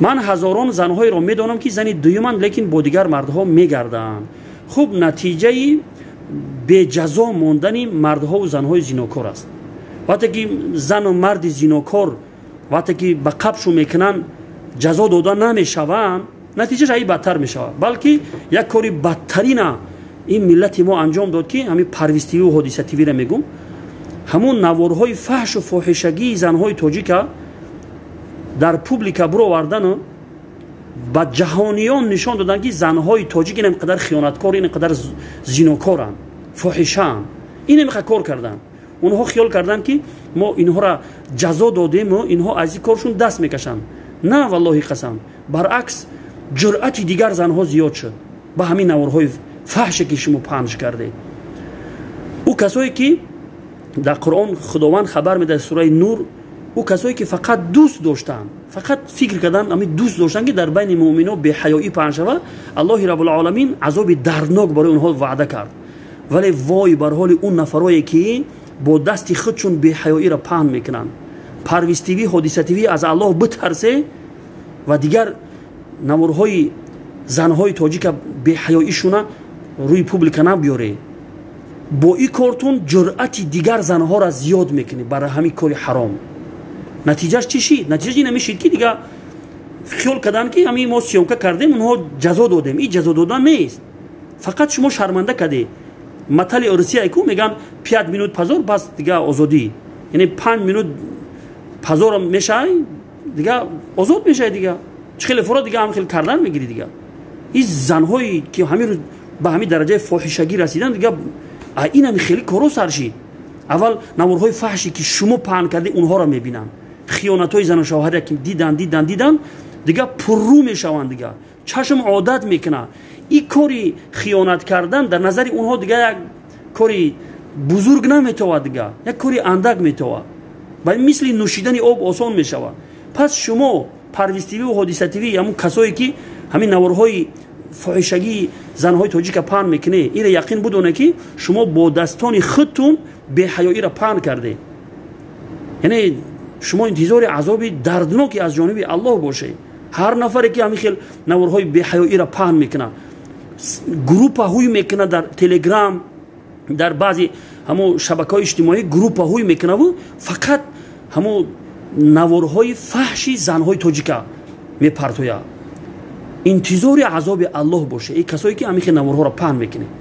Ман ҳазорон занҳоеро медонам, ки зани дуюманд, лекин бо дигар мардҳо мегарданд. Хуб, натиҷаи беҷазо мондани мардҳову занҳои зинокор аст. Вақте ки зану марди зинокор, вақте ки ба қабшу мекунанд, ҷазо дода намешаванд, натиҷааш аи бадтар мешавад. Балки як кори бадтарина ин миллати мо анҷом дод, ки ҳамин Парвизтиву Ҳодисативира мегум, ҳамун наворҳои фаҳшу фоҳишагии занҳои тоҷика дар публика буровардану ба ҷаҳониён нишон доданд, ки занҳои тоҷик ин қадар хиёнаткор, ин қадар зинокоранд, фоҳишаанд, ин қадар кор карданд. Онҳо хиёл карданд, ки мо инҳоро ҷазо додему инҳо аз ин коршун даст мекашанд. На, валлоҳи қасам, баръакс, ҷуръати дигар занҳо зиёд шуд ба ҳамин наворҳои фаҳше, ки шумо панҷ кардед. Ӯ касое ки дар Қуръон Худованд хабар медиҳад, сураи Нур, ӯ касое ки фақат дӯст доштанд, фақат фикр карданд, ҳамин дӯст доштанд, ки дар байни муъмино беҳаёӣ паҳн шавад, Аллоҳи Рабулъоламин азоби дарднок барои онҳо ваъда кард. Вале вой бар ҳоли он нафарое, ки бо дасти худшон беҳаёиро паҳн мекунанд. Парвизтивӣ, Ҳодисативӣ, аз Аллоҳ битарсе ва дигар наворҳои занҳои тоҷика беҳаёишуна рӯи публика набиёре. Бо ин кортун ҷуръати дигар занҳоро зиёд мекунӣ барои ҳамин кори ҳаром. Натиҷааш чӣ шид? Натиҷааш ин мешид, ки дига хиёл карданд, ки ҳамин мо съёмка кардем, онҳо ҷазо додем. Ин ҷазо додан нест, фақат шумо шарманда кардед. Матали русия ку меган: «5 минут позор, бас дига озодӣ». Яъне 5 минут позор мешавай, дига озод мешавай, дига чӣ хеле фуро, дига ҳам хел кардан мегирӣ. Дига ин занҳое ки ҳамин рӯз ба ҳамин дараҷаи фоҳишагӣ расидан, дига ин ҳами хеле коро сар шид. Аввал наворҳои фаҳше, ки шумо паҳн кардед, онҳоро мебинанд. Хиёнатҳои зану шавҳаре ки дидан, дидан, дидан, дига пуррӯ мешаванд, дига чашм одат мекунад. Ин кори хиёнат кардан дар назари онҳо дига як кори бузург наметовад, дига як кори андак метовад, ба мисли нӯшидани об осон мешавад. Пас шумо, Парвизтивӣ ва Ҳодисативӣ, ҳамун касое ки ҳамин наворҳои фоҳишагии занҳои тоҷика паҳн мекунед, инро яқин будоне, ки шумо бо дастони худтун беҳаёиро паҳн кардед. Яъне шумо интизори азоби дардноке аз ҷониби Аллоҳ бошед. Ҳар нафаре ки ҳамин хел наворҳои беҳаёиро паҳн мекунад, группаҳои мекунад дар Телеграм, дар баъзе ҳамун шабакаҳои иҷтимоӣ группаҳои мекунаву фақат ҳамун наворҳои фаҳши занҳои тоҷика мепартояд, интизори азоби Аллоҳ боше. Эй касое ки ҳамин хел наворҳоро паҳн мекунед.